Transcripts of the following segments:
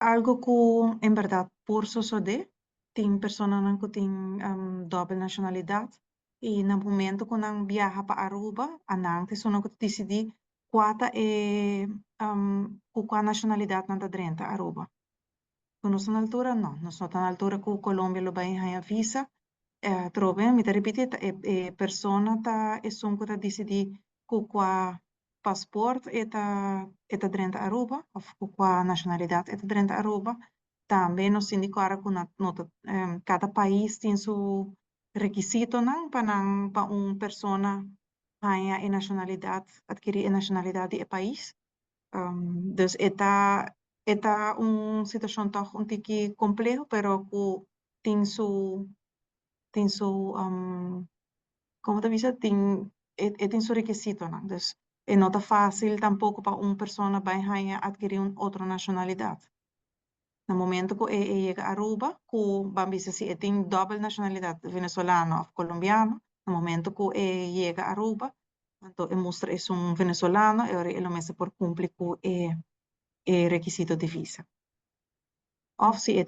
Algo ku en bèrdat por sosodé. Tin personanan ku tin dòbel nashonalidat i na momento ku nan biaha pa Aruba, anan ta esunnan ku ta disidí kua ta e ku kua nashonalidat nan ta drenta Aruba. Ku nos ta na altura? No, nos no ta na altura ku Colombia lo bai haña visa. Atrobe mi ta ripití, ta e persona ta esun ku ta disidí ku kua pasport e ta drenta Aruba of ku kua nashonalidat e ta drenta Aruba. Tambe nos tin di kòrda ku no ta kada pais tin su rekisitonan pa nan pa un persona haña e nashonalidat, atkirí e nashonalidat di e pais. Dus e ta un situashon tòg un tiki kompleho, pero ku tin su kon ta bisa, tin e tin su rekisitonan. Dus e no ta fásil tampoko pa un persona bai haña atkirí un otro nashonalidat. Na momento ku e yega Aruba, ku ban bisa si e tin dòbel nashonalidat, venezolano òf kolombiano, na momento ku e yega Aruba, anto e mustra e un venezolano i ora e lo mester por kumpli ku e rekisito di visa. Òf si e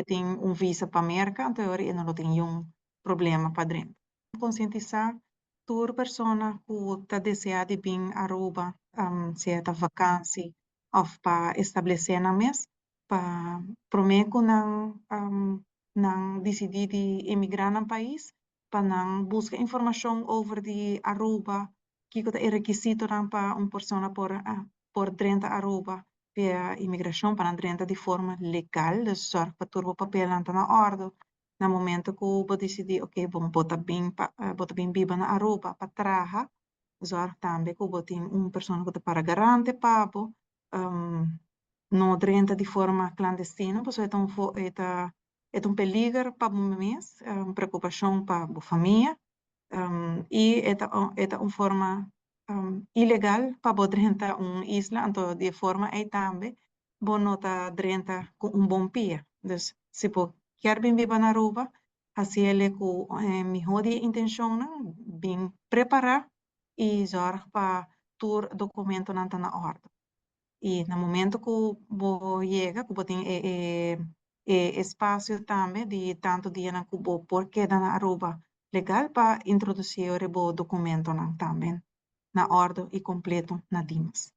tin un visa pa Merka, anto ora e no tin ningun problema pa drenta. Konsientisá tur persona ku ta deseá di bin Aruba, sea ta vakansi òf pa establesé nan mes, pa promé ku nan disidí di emigrá nan pais, pa nan buska informashon over di Aruba, kiko ta e rekisitonan pa un persona por drenta Aruba via imigrashon, pa nan drenta di forma legal, dus zorg pa tur bo papelnan ta na òrdu. Na momento ku bo disidí, ok, bon, bo ta bin biba na Aruba pa traha, zorg tambe ku bo tin un persona ku ta para garante pa bo, no drenta di forma klandestino, pasobra e ta un peliger pa bo mes, un preokupashon pa bo famia, i e ta un forma ilegal pa bo drenta un isla, anto di forma ei tambe bo no ta drenta ku un bon pia. Dus si bo kier bin biba na Aruba, hasié ku mihó di intenshonnan, bin prepará i zorg pa tur dokumentonan ta na òrdu. I na momento ku bo yega, ku bo tin e espasio tambe di tantu dianan ku bo por keda na Aruba legal pa introdusí bo dokumentonan tambe na òrdu i kompleto na Dimas.